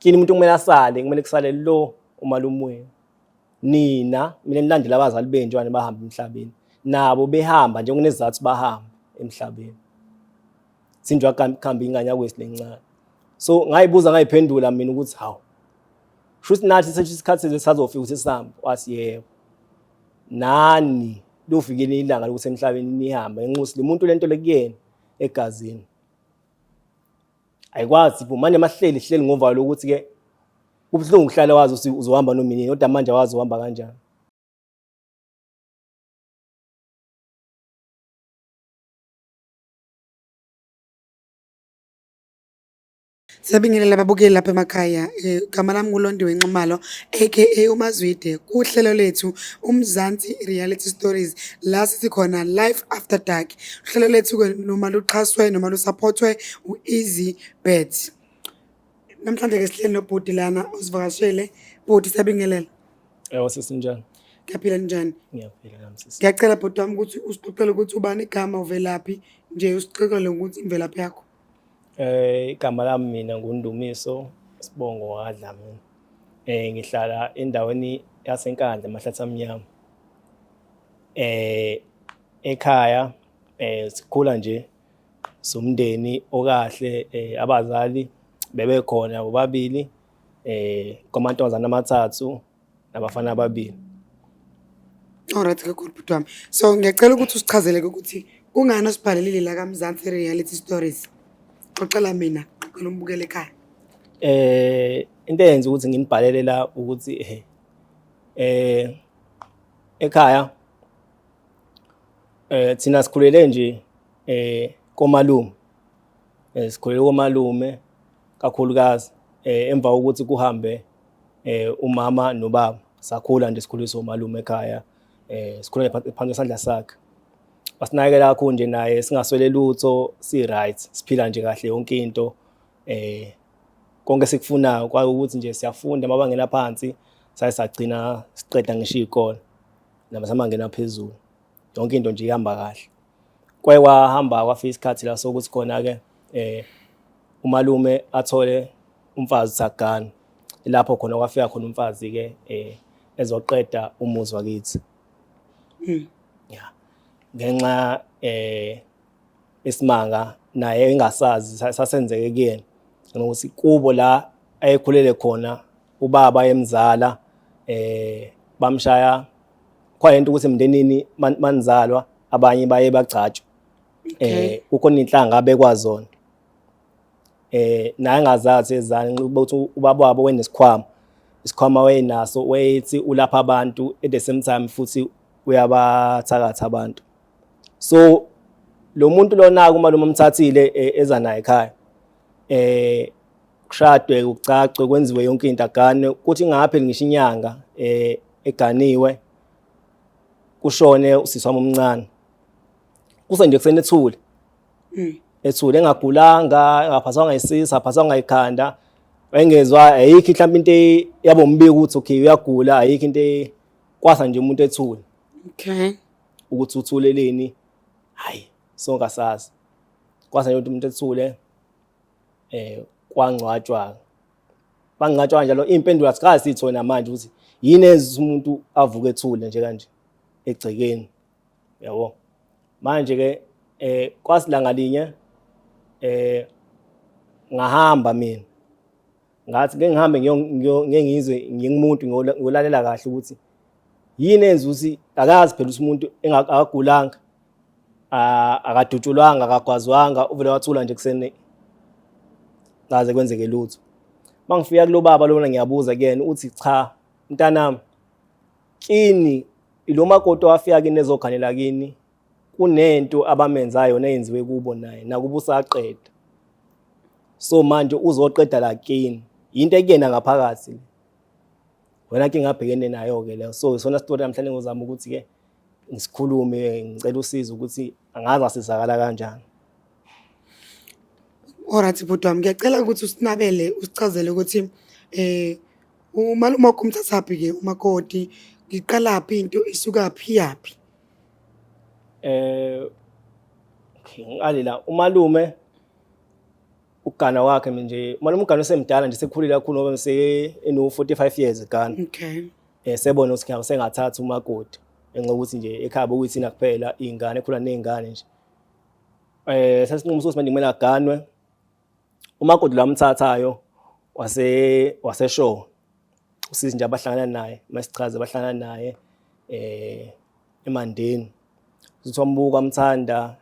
Kini umuntu kumele asale, kumele kusale lo umalume wenu. Nina mina nilandela abazali benu njengoba bahamba emhlabeni. Nabo behamba nje kunezizathu bahamba emhlabeni. Sinjwa kuhamba ingane yakwesi lencane. So ngayibuza ngayiphendula mina ukuthi hawu. Shuthi nathi sethi isikhathi sesazofika ukuthi sihambe. Wathi yebo. Nani lofikile ilanga lokuthi emhlabeni nihambe ngenxa le muntu lento lekuyena egazini. Ayikwazi manje mahleli hleli ngovalo ukuthi ke kubuhlungu ukuhlala wazi ukuthi uzohamba noma inini kodwa manje awazi uhamba kanjani. Siyabingelela ababukeli lapha emakhaya. Igama lami nguLondiwe Nxumalo aka uMazwide kuhlelo lethu uMzansi Reality Stories la sithi khona Life After Dark. Uhlelo lethu-ke noma luxhaswe noma lusaphothwe u-Easy Bet. Namhlanje-ke sihleli nobhuti lana osivakashele. Bhuti siyabingelela. Ewa sisi njani? Ngiyaphila njani? Ngiyaphila nami sisi. Ngiyacela bhuti wami ukuthi usixoxele ukuthi ubani igama uvelaphi nje usixoxele ukuthi imvelaphi yakho. Igama lami mina nguNdumiso Sibongo waDlamini. Ngihlala endaweni yaseNkandla eMahlathi Amnyama. Ekhaya sikhula nje somndeni okahle abazali bebekhona bobabili kwamantombazane amathathu nabafana ababili. Alright kakhulu bhuti wami. So ngiyacela ukuthi usichazele ukuthi kungani usibhalelile la kaMzansi Reality Stories. Xoxela mina, xoxela umbukeli ekhaya. Into eyenza ukuthi nginibhalele la ukuthi ekhaya thina sikhulele nje komalume. Sikhulele komalume kakhulukazi emva kokuthi kuhambe umama nobaba sakhula nje sikhuliswa umalume ekhaya sikhula phansi kwesandla sakhe. Wasinakekela kakhulu nje naye singaswele lutho si-right siphila nje kahle yonke into konke esikufunayo kwawukuthi nje siyafunda amabangeni aphansi saye sagcina siqeda ngisho iy'kole noma samangena phezulu yonke into nje ihamba kahle. Kwaye kwahamba kwafika isikhathi la sokuthi khona-ke umalume athole umfazi sagana lapho khona kwafika khona umfazi-ke ezoqeda umuzi wakithi. Ya ngenxa isimanga naye engasazi sasenzeke kuyena ngokuthi kubo la ayekhulele khona ubaba emzala bamshaya kwayento ukuthi emndenini manizalwa abanye baye bagcatshwe kukhona inhlanga abekwazona naye engazazi ezani ukuthi ubaba wabo wenesikhwama isikhwama wayenaso wayethi ulapha abantu at the same time futhi uyabathakatha abantu. So lo muntu lona umalume umthathile eza naye ekhaya kushadwe kucacwe kwenziwe yonke into agane kuthi ingapheli ngisho inyanga eganiwe kushone usisi wami omncane kuse nje kuseni ethule ethule engagulanga engaphathwanga isisu aphathwanga ikhanda wayengezwa ayikho mhlawumbe into yabombika ukuthi okay uyagula ayikho into kwasa nje umuntu ethule. Okay. Ukuthi uthuleleni hayi sonke asazi. Kwasa nje umuntu ethule kwangcwatshwa. Bangcwatshwa kanjalo impendulo asikaze siyithole manje ukuthi yini enza umuntu avuke ethule nje kanje egcekeni. Yabo. Manje ke kwasilanga linye ngahamba mina. Ngathi ngeke ngihambe ngeke ngizwe ngingumuntu ngiyolalela kahle ukuthi yini enza ukuthi akazi phela ukuthi umuntu akagulanga akadutshulwanga akagwazwanga uvele wathula nje kuseni ngaze kwenzeke lutho. Mangifika kulo baba lona ngiyabuza kuyena uthi cha mntanami kini ilo makoti owafika kini ezoganela kini kunento abamenza yona eyenziwe kubo naye nakuba usaqeda. So manje uzoqeda la kini into ekuyena ngaphakathi wena ke ngabhekene nayo ke leyo. So isona story namhlanje ngizama ukuthi ke ngisikhulume ngicela usizo ukuthi angazi asizakala kanjani. Alright bhuti wami ngiyacela ukuthi usinabele usichazele ukuthi umalume wakho umthathaphi ke umakoti ngiqalaphi into isukaphi iyaphi? Okay ngiqale la umalume. Ukugana kwakhe nje malume ugana usemdala nje, sekhulile kakhulu ngoba se eno 45 years egana. Sebona ukuthi ngiyabe sengathatha umakoti enxa ukuthi nje ekhaya bokuyithina kuphela iy'ngane, ekhula ney'ngane nje. Sasinquma ukuthi manje kumele aganwe. Umakoti lo amthathayo waseshow, usisi nje abahlangana naye, masichaze abahlangana naye eMandeni. Uthi wambuka wamthanda,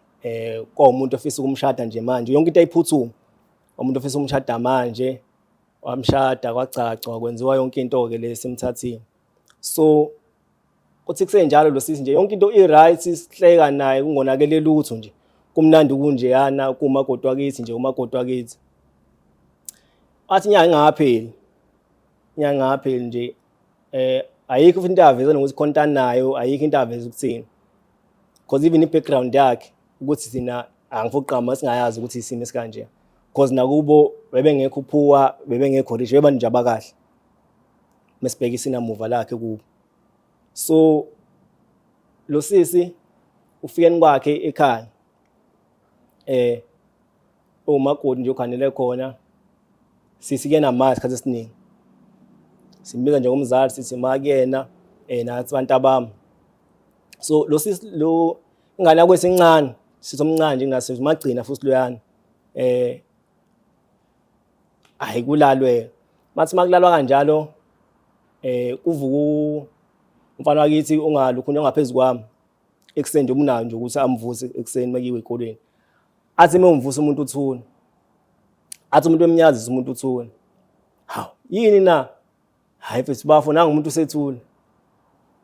kwawumuntu ofisa ukumshada nje manje, yonke into ayiphuthuma, umuntu ofisa ukumshada manje, wamshada, kwagcagcwa, kwenziwa yonke into-ke le simthathile. So kuthi kusenjalo lo sisi nje yonke into i-right, sihleka naye kungonakele lutho nje, kumnandi kunjeyana kumakoti wakithi nje, umakoti wakithi. Athi inyanga ingapheli, inyanga ingapheli nje, ayikho futhi into aveza nokuthi khona nayo, ayikho into aveza ukuthini, because even i-background yakhe ukuthi thina angifuni ukuqamba singayazi ukuthi isimo esikanje, because nakubo bebengekho poor, bebengekho rich, bebantu nje abakahle mesibheka isinamuva lakhe kubo. So lo sisi ufikeni kwakhe ekhaya, umakoti nje ukhanele khona, sisi kuyena ma isikhathi esiningi simbiza nje ngomzali, sithi ma kuyena, nathi bantu abami. So lo sisi lo ingane yakho esincane, sithi omncane nje ngase magcina futhi loyana, ayikulalwe. Mathi makulalwa kanjalo, kuvuka umfana wakithi ongalukho ongaphezulu kwami ekuseni nje, umnayo nje ukuthi amvuse ekuseni makiwe ezikolweni. Athi uma umvusa umuntu uthule, athi umuntu emnyazisa umuntu uthule. Hawu, yini na? Hayi mfethu bafo, nangu umuntu usethule,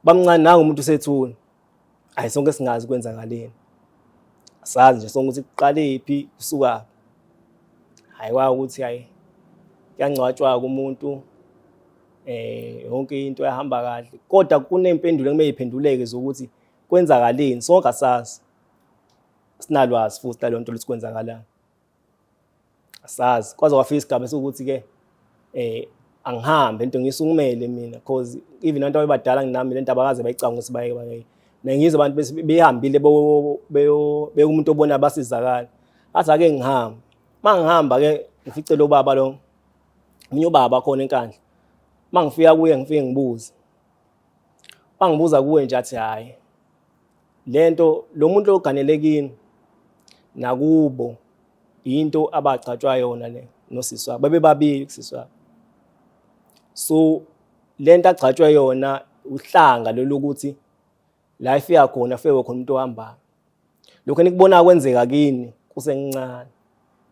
bamncane nangu umuntu usethule. Hayi sonke singazi kwenzakaleni, asazi nje sonke ukuthi kuqalephi kusukaphi. Hayi kwa ukuthi hayi kuyangcwatshwa umuntu, yonke into yahamba kahle, kodwa kunempendulo ekumele iphenduleke zokuthi kwenzakaleni, sonke asazi, sinalwazi futhi lalo nto ukuthi kwenzakalani, asazi. Kwaze kwafika isigaba sokuthi ke angihambe into ngisukumele mina, because even abantu abadala nginami lento abakaze bayicanga ukuthi bayeke bayeke. Mina ngizwe abantu behambile beka umuntu obona basizakala, athi ake ngihambe. Mangihamba ke ngifice lo baba lo, omunye ubaba khona eNkandla. Mangifika kuye ngifike ngibuze, bangibuza kuwe nje athi hayi lento lo muntu oganele kini nakubo into abagcatshwa yona le nosisi wabo, bebebabili kusisi wabo. So lento agcatshwe yona uhlanga lolokuthi la ifika khona afike khona umuntu ohambayo. Lokho enikubona kwenzeka kini kusencane,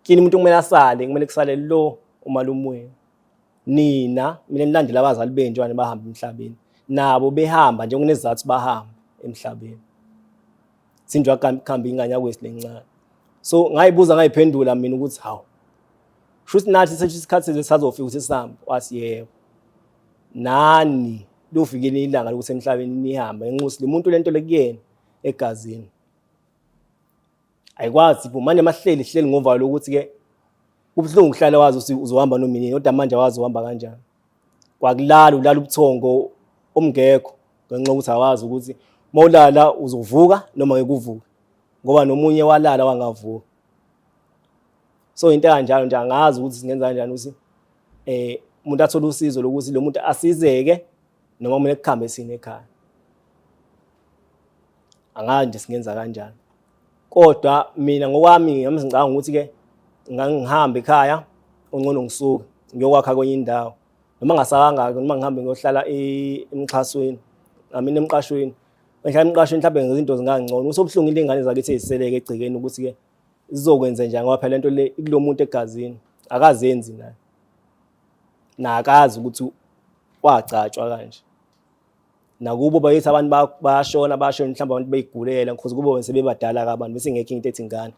kini umuntu kumele asale, kumele kusale lo umalume wenu. Nina kumele nilandele abazali benu njengoba bahamba emhlabeni, nabo behamba nje kunezizathu bahamba emhlabeni. Sinjwa kuhamba ingane yakwesi lencane. So ngayibuza ngayiphendula mina ukuthi hawu, shuthi nathi sethi isikhathi sesazofika ukuthi sihambe. Wathi yebo, nani lofikile ilanga lokuthi emhlabeni nihambe, ngenxa lo muntu lento lekuyena egazini ayikwazi. Manje mahleli hleli ngovalo ukuthi ke kubuhlungu ukuhlala wazi ukuthi uzohamba noma nini, kodwa manje awazi uhamba kanjani. Kwakulala ulala ubuthongo omngekho ngenxa yokuthi awazi ukuthi mawulala uzovuka noma ngeke uvuke, ngoba nomunye walala wangavuka. So into kanjalo nje angazi ukuthi singenza kanjani ukuthi umuntu athole usizo lokuthi lo muntu asizeke, noma kumele kuhambe sine ekhaya. Angazi nje singenza kanjani, kodwa mina ngokwami ngami ngicabanga ukuthi ke ngangihamba ekhaya ongcono ngisuke ngiyokwakha kwenye indawo, noma ngasakangaki, noma ngihambe ngiyohlala emxhasweni, ngamina emqashweni, ngihlala emqashweni mhlawumbe ngezinto zingangcono. Usobuhlungu into ingane zakithi eziseleke egcekeni ukuthi ke zizokwenza njani, ngoba phela lento le ikulo muntu egazini, akazenzi naye, nakazi ukuthi wagcatshwa kanje. Nakubo bayithi abantu bayashona, bayashona mhlawumbe abantu beyigulela, because kubo sebebadala ka abantu bese ngekho into ethi ingane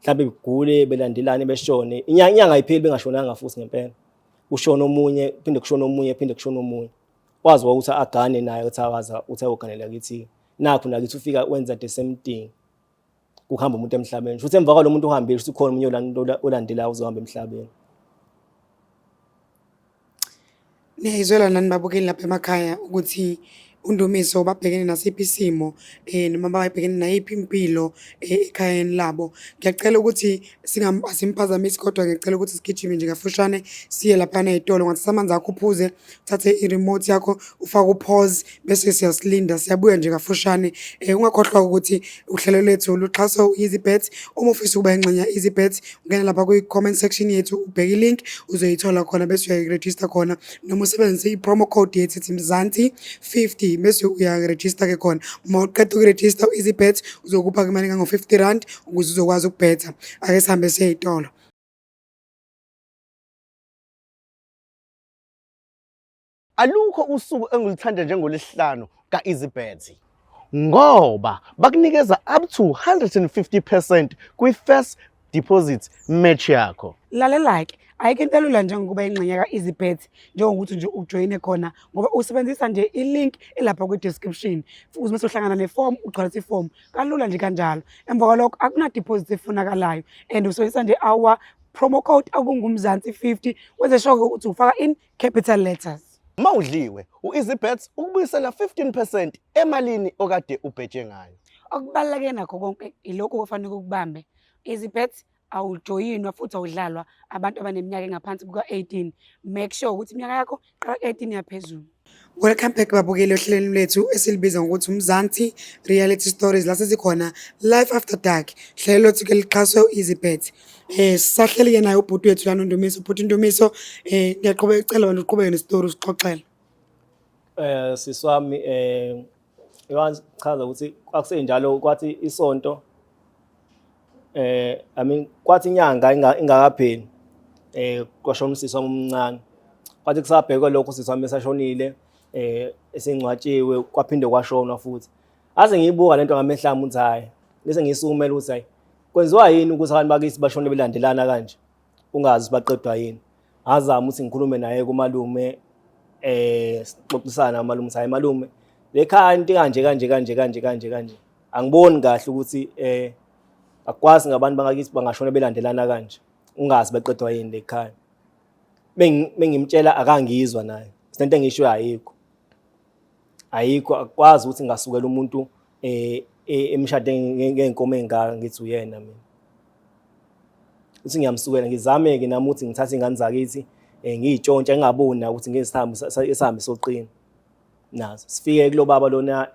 mhlawumbe begule belandelane beshone, inyanga ayipheli bengashonanga futhi ngempela, kushona omunye phinde kushona omunye phinde kushona omunye. Wazi ukuthi agane naye uthi awaza uthi ayoganela kithi, nakho nakithi ufika wenza the same thing, kuhamba umuntu emhlabeni futhi emva kwalo muntu uhambile futhi ukhona omunye olandelayo uzohamba emhlabeni. Niyayizwela nani babukeli lapha emakhaya ukuthi uNdumiso babhekene nasiphi isimo noma babhekene nayiphi impilo ekhayeni labo. Ngiyacela ukuthi asimphazamisi kodwa ngiyacela ukuthi sigijime nje kafushane siye laphana ey'tolo. Ungathatha amanzi akho uphuze, uthathe i-remote yakho ufake u-pause bese siyasilinda siyabuya nje kafushane. Ungakhohlwa ukuthi uhlelo lwethu luxhaswe u-EasyBet. Uma ufisa ukuba ingxenye ya-EasyBet, ungena lapha kwi-comment section yethu ubheke i-link uzoyithola khona bese uyayirejista khona noma usebenzise i-promo code yethu ethi Mzansi 50 bese uyarejista ke khona. Uma uqeda ukurejista u-EasyBet uzokupha imali engango-50 rand ukuze uzokwazi ukubhetha. Ake sihambe siye ey'tolo. Alukho usuku engiluthanda njengolwesihlanu ka-EasyBet ngoba bakunikeza up to 150% kwi-first deposit match yakho. Lalela-ke, ayikho into elula njengokuba ingxenye ka-EasyBet njengokuthi nje ujoyine khona ngoba usebenzisa nje i-link elapha kwi-description futhi mase uhlangana nefomu ugcwalisa ifomu kalula nje kanjalo. Emva kwalokho akuna-deposit efunakalayo and usebenzisa nje our promo code okungumzansi 50 wenze sure ukuthi ufaka in capital letters. Uma udliwe, u-EasyBet ukubuyisela 15% emalini okade ubheje ngayo. Okubaluleke nakho konke ilokhu okufanele ukubambe. EasyBet awujoyinwa futhi awudlalwa abantu abaneminyaka engaphansi kuka-18. Make sure ukuthi iminyaka yakho iqala ku-18 yaphezulu. Welcome back babukeli ohlelweni lwethu esilibiza ngokuthi uMzansi Reality Stories la sesikhona Life After Dark. Hlelo lwethu ke lixhaswe u-EasyBet. Sisahleli ke naye ubhuti wethu lana uNdumiso. Bhuti Ndumiso, ngiyaqhubeka cela wena uqhubeke nesitori usixoxele. Sisi wami iwachaza ukuthi kwakusenjalo kwathi isonto I mean kwathi inyanga ingakapheli kwashona usisi wami omncane. Kwathi kusabhekwe lokho usisi wami esashonile esengcwatshiwe kwaphinde kwashonwa futhi. Ase ngiyibuka lento ngamehlo ami ukuthi hhayi bese ngiyisukumela ukuthi hhayi kwenziwa yini ukuthi abantu bakithi bashone belandelana kanje ungazi baqedwa yini. Ngazama ukuthi ngikhulume naye kumalume sixoxisana umalume ukuthi hhayi malume le khaya into kanje kanje kanje kanje kanje kanje angiboni kahle ukuthi akukwazi ngabantu bangakithi bangashona belandelana kanje ungazi baqedwa yini le khaya. Bengimtshela akangizwa naye lento engisho ayikho ayikho akukwazi ukuthi ngasukela umuntu emshade ngey'nkomo ey'ngaka ngithi uyena mina uthi ngiyamsukela ngizame-ke nami ukuthi ngithathe iy'ngane zakithi ngiy'tshontshe ngingaboni na ukuthi ngeke sihambe soqina nazo sifike kulo baba lona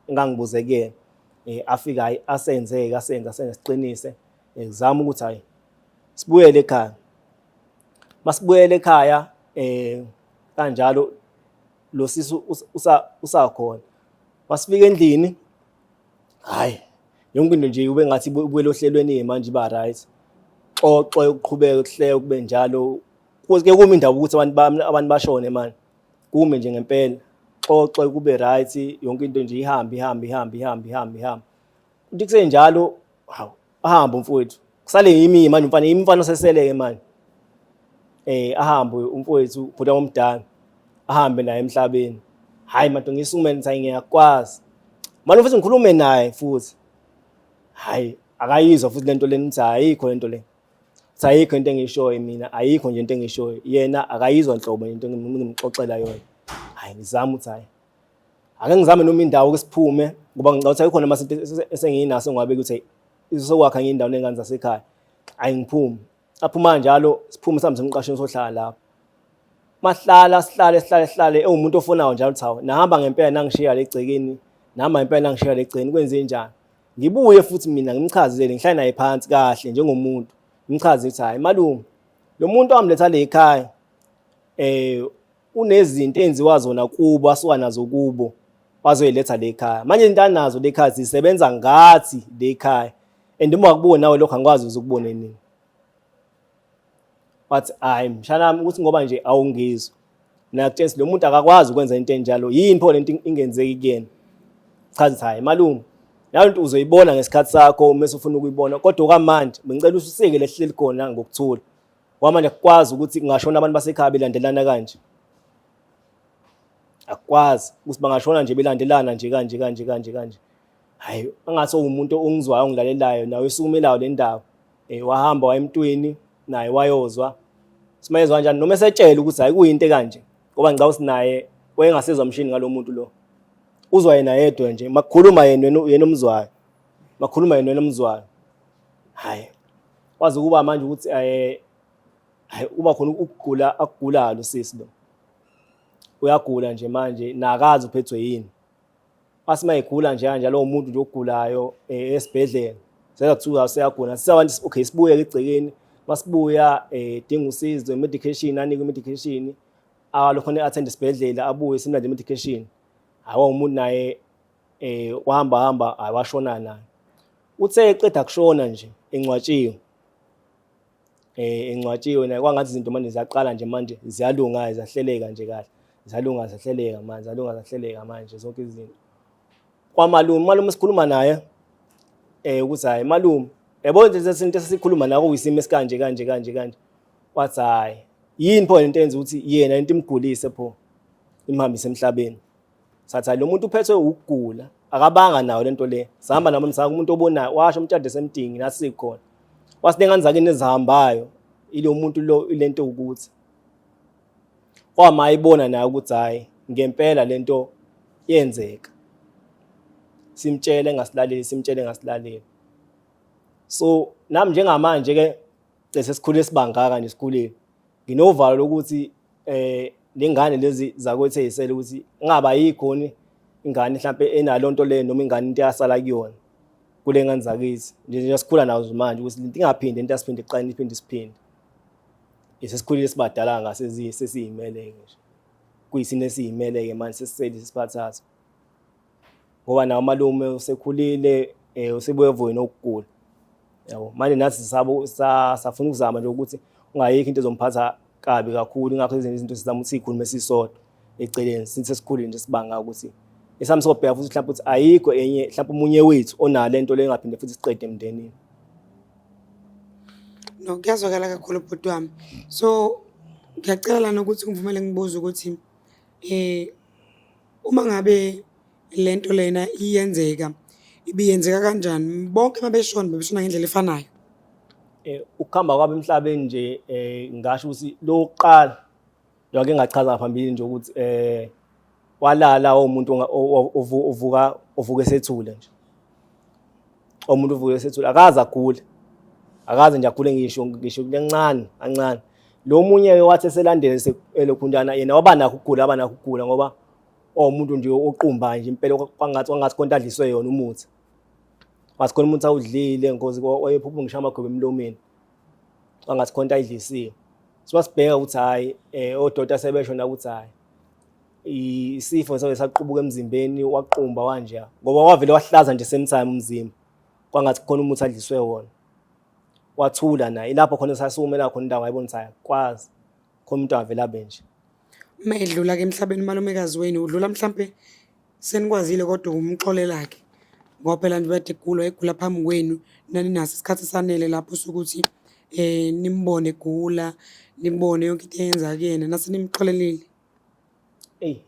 engangibuze kuyena afike hhayi asenze-ke asenze asenze siqinise ngizame ukuthi hhayi sibuyele ekhaya. Masibuyele ekhaya kanjalo lo sisi usakhona. Masifika endlini hhayi yonke into nje ube ngathi ibuyele ohlelweni manje iba right. Xoxe uqhubeke kuhleke kube njalo kuke kume indaba ukuthi abantu bashone manje kume nje ngempela xoxe kube right yonke into nje ihambe ihambe ihambe ihambe ihambe ihambe. Kuthi kusenjalo hawu ahambe umfowethu kusale yimi manje umfana yimi umfana oseseleke manje ahambe umfowethu ubhuti omdala ahambe naye emhlabeni. Hayi madoda ngisukume ngithi hayi ngiyakwazi manje futhi ngikhulume naye futhi hayi akayizwa futhi lento lena ngithi ayikho lento le uthi ayikho into engiyishoyo mina ayikho nje into engiyishoyo yena akayizwa nhlobo into engimxoxela yona. Hayi ngizama ukuthi hayi ake ngizame noma indawo ke siphume ngoba ngicabanga ukuthi ayikho noma esengiyinaso engiwabeka ukuthi izokwakha ngenye indawo ney'ngane zasekhaya. Hhayi ngiphume aphuma kanjalo siphume sihambe semqashweni sohlala lapho. Mahlala sihlale sihlale sihlale ewumuntu ofonayo njalo ukuthi hawu nahamba ngempela nangishiya le egcekeni nahamba ngempela nangishiya le egcekeni kwenze njani. Ngibuye futhi mina ngimchazele ngihlale naye phansi kahle njengomuntu ngimchazele ukuthi hhayi malume lo muntu wamletha le ekhaya unezinto enziwa zona kubo asuka nazo kubo wazoyiletha le ekhaya. Manje izinto anazo le ekhaya zisebenza ngathi le ekhaya and uma wakubona nawe lokho angikwazi ukuze ukubone nini. Wathi hayi mshana wami ukuthi ngoba nje awungizwa nakutshela lo muntu akakwazi ukwenza into enjalo yini pho lento ingenzeki kuyena. Chaza ukuthi hayi malume leyo nto uzoyibona ngesikhathi sakho uma ufuna ukuyibona kodwa okwamanje bengicela ususike lehleli khona ngokuthula. Kwamanje akukwazi ukuthi kungashona abantu basekhaya belandelana kanje. Akukwazi ukuthi bangashona nje belandelana nje kanje kanje kanje kanje. Hayi angathi uwumuntu ongizwayo ongilalelayo nawe esukumelayo le ndaba. Wahamba waya emntwini naye wayozwa. Simayezwa kanjani noma esetshela ukuthi hayi kuyinto ekanje ngoba ngicabanga ukuthi naye Wayengasezwa mshini ngalo muntu lo. Uzwa yena yedwa nje, makukhuluma yena yena omzwayo. Makukhuluma yena yena omzwayo. Hayi. Kwaze kuba manje ukuthi hayi uba khona ukugula akugulayo lo sisi lo. Uyagula nje manje nakazi uphethwe yini. Wathi uma egula nje kanjalo lowo muntu nje ogulayo esibhedlela seza kuthiwa useyagula sisabantu okay sibuye egcekeni masibuya dinga usizo medication anikwe medication alokho ne attend esibhedlela abuye simlande medication hayi umuntu naye wahamba hamba hayi washona naye uthe eqeda kushona nje engcwatshiwe engcwatshiwe naye kwangathi izinto manje ziyaqala nje manje ziyalunga ziyahleleka nje kahle ziyalunga ziyahleleka manje ziyalunga ziyahleleka manje zonke izinto kwamalume malume sikhuluma naye ukuthi hayi malume yabo nje into esesikhuluma nako kuyisimo esikanje kanje kanje kanje wathi hayi yini pho lento enza ukuthi yena into imgulise pho imhambise emhlabeni. Sathi hayi lo muntu uphethwe ukugula akabanga nayo lento le. Sahamba nabo msaka umuntu obonayo washo umtshade semdingi nathi sikhona. Wathi lengane zakini ezihambayo ilo muntu lo ilento ukuthi kwama ayibona naye ukuthi hayi ngempela lento yenzeka. Simtshele ngasilaleli simtshele ngasilaleli. So nami njengamanje ke sesikhule sibangaka nje sikhulile. Nginovalo lokuthi lengane lezi zakwethu ezisele ukuthi ngaba yikhona ingane mhlambe enalo nto le noma ingane into yasala kuyona kule ngane zakithi nje nje sikhula nazo manje ukuthi into ingaphinde into asiphinde iqale iphinde isiphinde sesikhulile sibadala ngase sesiyimele nje kuyisini esiyimele ke manje sesisele sisiphathatha ngoba nawo malume usekhulile usebuye evuke nokugula yabo manje nathi sisabo safuna ukuzama nje ukuthi ungayikho into ezomphatha kabi kakhulu ingakho ezinye izinto sizama ukuthi sikhulume sisodwa eceleni since sesikhulile nje sibanga ukuthi esami sobheka futhi mhlawumbe ukuthi ayikho enye mhlawumbe omunye wethu onale nto le engaphinde futhi siqede emndenini. No, kuyazwakala kakhulu bhuti wami. So ngiyacela lana ukuthi ungivumele ngibuze ukuthi uma ngabe lento lena iyenzeka ibiyenzeka kanjani? Bonke uma beshona bebeshona ngendlela efanayo? Ukuhamba kwabo emhlabeni nje ngingasho ukuthi lokuqala njengoba ngachaza ngaphambilini nje ukuthi walala umuntu ovuka ovuka esethule nje. Umuntu uvuka esethule akaze agule. Akaze nje agule ngisho ngisho kancane kancane. Lo munye wathi eselandele elokhunjana yena waba nakho ukugula waba nakho ukugula ngoba umuntu nje oqumba nje impela kwangathi kwangathi konke adliswe yona umuthi. Wathi khona umuthi awudlile ngozi wayephupha ngisho amagwebu emlomeni. Kwangathi khona ayidlisiwe. So sibheka ukuthi hayi odokotela sebesho na ukuthi hayi isifo sabe saqubuka emzimbeni waqumba wanje ngoba wavele wahlaza nje same time umzimba kwangathi khona umuthi adliswe wona. Wathula naye ilapho khona sasukumela khona indawo ngayibona ukuthi hayi kwazi khona umuntu avele abe nje. Uma edlula ke emhlabeni umalumekazi wenu udlula mhlampe senikwazile kodwa ukumxolela ke ngoba phela nje bekade egula egula phambi kwenu nani naso isikhathi esanele lapho sokuthi nimbone egula nibone yonke into eyenza kuyena nase nimxolelile. Eyi,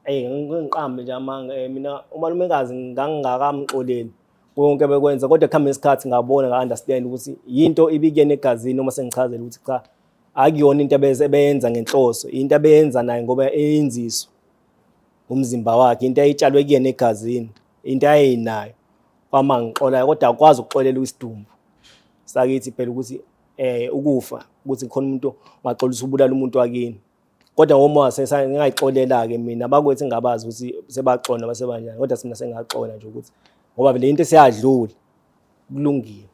eyi ngiqambe nje amanga mina umalumekazi ngangingakamxoleli konke bekwenza kodwa ekuhambeni isikhathi ngabona nga-understand ukuthi yinto ibikuyena egazini noma sengichazela ukuthi cha akuyona into ebeyenza ngenhloso into abeyenza naye ngoba eyenziswa umzimba wakhe into ayitshalwe kuyena egazini into ayinayo kwama ngixolayo kodwa akwazi ukuxolela isidumbu sakithi phela ukuthi ukufa ukuthi khona umuntu ungaxolisa ubulala umuntu wakini kodwa ngoba sengayixolela ke mina abakwethu engabazi ukuthi sebaxona basebanjani kodwa sina sengaxola nje ukuthi ngoba le into esiyadlula kulungile.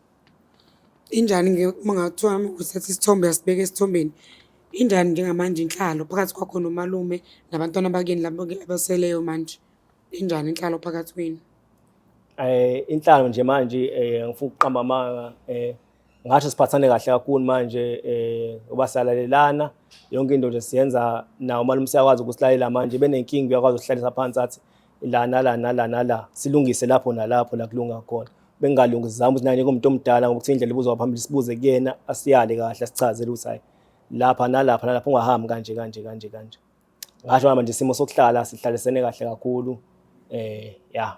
Injani nge uma ngathiwa uthatha isithombe uyasibeka esithombeni injani njengamanje inhlalo phakathi kwakho nomalume nabantwana bakini labo abaseleyo manje injani inhlalo phakathi kwenu? Inhlalo nje manje ngifuna ukuqamba amanga ngasho siphathane kahle kakhulu manje ngoba siyalalelana yonke into nje siyenza nawo umalume siyakwazi ukusilalela manje benenkinga uyakwazi ukuhlalisa phansi athi la nala nala nala silungise lapho nalapho la kulunga khona bengalungi sizama ukuthi naye kumuntu omdala ngokuthi indlela ibuzwa phambili sibuze kuyena asiyale kahle asichazele ukuthi hayi lapha nalapha nalapha ungahambi kanje kanje kanje kanje. Ngasho manje isimo sokuhlala sihlalisene kahle kakhulu ya.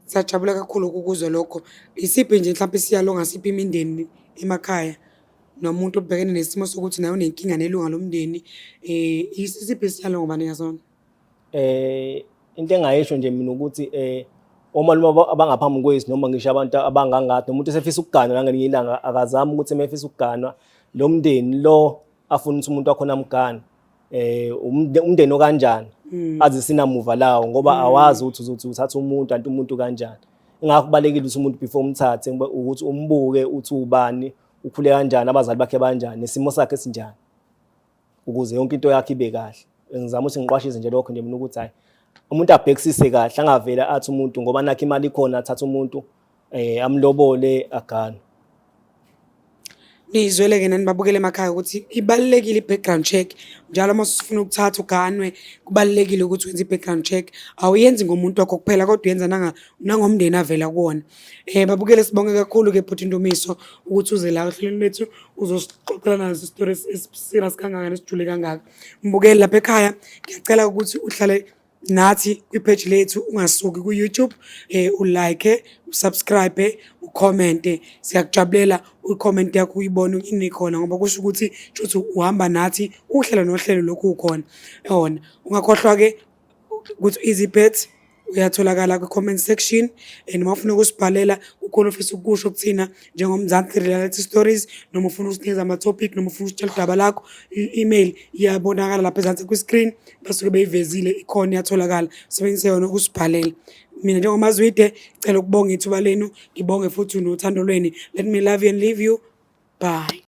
Siyajabula kakhulu ukukuzwa lokho. Isiphi nje mhlawumbe isiyalo ongasiphi imindeni emakhaya Nomuntu obhekene nesimo sokuthi naye unenkinga nelunga lomndeni, isiphi isiyalo ongabanika sona? Into engayisho nje mina ukuthi omalume abangaphambi kwethu, noma ngisho abantu abangangathi, nomuntu esefisa ukuganwa nangelinye ilanga, akazami ukuthi uma efisa ukuganwa lo mndeni lo afuna ukuthi umuntu wakhona amgane, umndeni okanjani, azi sinamuva lawo, ngoba awazi ukuthi uzothi uthatha umuntu anti umuntu kanjani. Ingakho kubalekile ukuthi umuntu before umthathe ukuthi umbuke uthi ubani, ukhule kanjani, abazali bakhe banjani, nesimo sakhe sinjani, ukuze yonke into yakhe ibe kahle. Ngizama ukuthi ngiqwashise nje lokho nje mina ukuthi hayi, umuntu abhekisise kahle, angavele athi umuntu ngoba nakho imali ikhona, athathe umuntu amlobole, agane. Niyizwele-ke nani babukele emakhaya ukuthi ibalulekile i-background check. Njalo uma usufuna ukuthatha uganwe, kubalulekile ukuthi wenze i-background check. Awuyenzi ngomuntu wakho kuphela, kodwa uyenza nangomndeni avela kuwona. Babukele, sibonge kakhulu-ke bhuti Ndumiso ukuthi uze la ohlelweni lwethu uzosixoxela naso isitori esi-serious kangaka nesijule kangaka. Mbukeli lapha ekhaya, ngiyacela ukuthi uhlale nathi kwi-page lethu, ungasuki ku-YouTube, ulike, usubscribe, ucommente. Siyakujabulela i-comment yakho, uyibone inikhona, ngoba kusho ukuthi shuthi uhamba nathi uhlelo nohlelo lokhu ukhona yona. Ungakhohlwa-ke ukuthi EasyBet uyatholakala kwi-comment section, and uma ufuna ukusibhalela kukhona ofisa ukusho kuthina njengoMzansi Reality Stories, noma ufuna ukusinikeza ama-topic, noma ufuna ukusitshela udaba lakho, i-email iyabonakala lapha ezansi kwi-screen, basuke beyivezile, ikhona, iyatholakala, sebenzise yona ukusibhalela. Mina njengoMazwide cela ukubonga ithuba lenu, ngibonge futhi nothando lweni. Let me love you and leave you. Bye.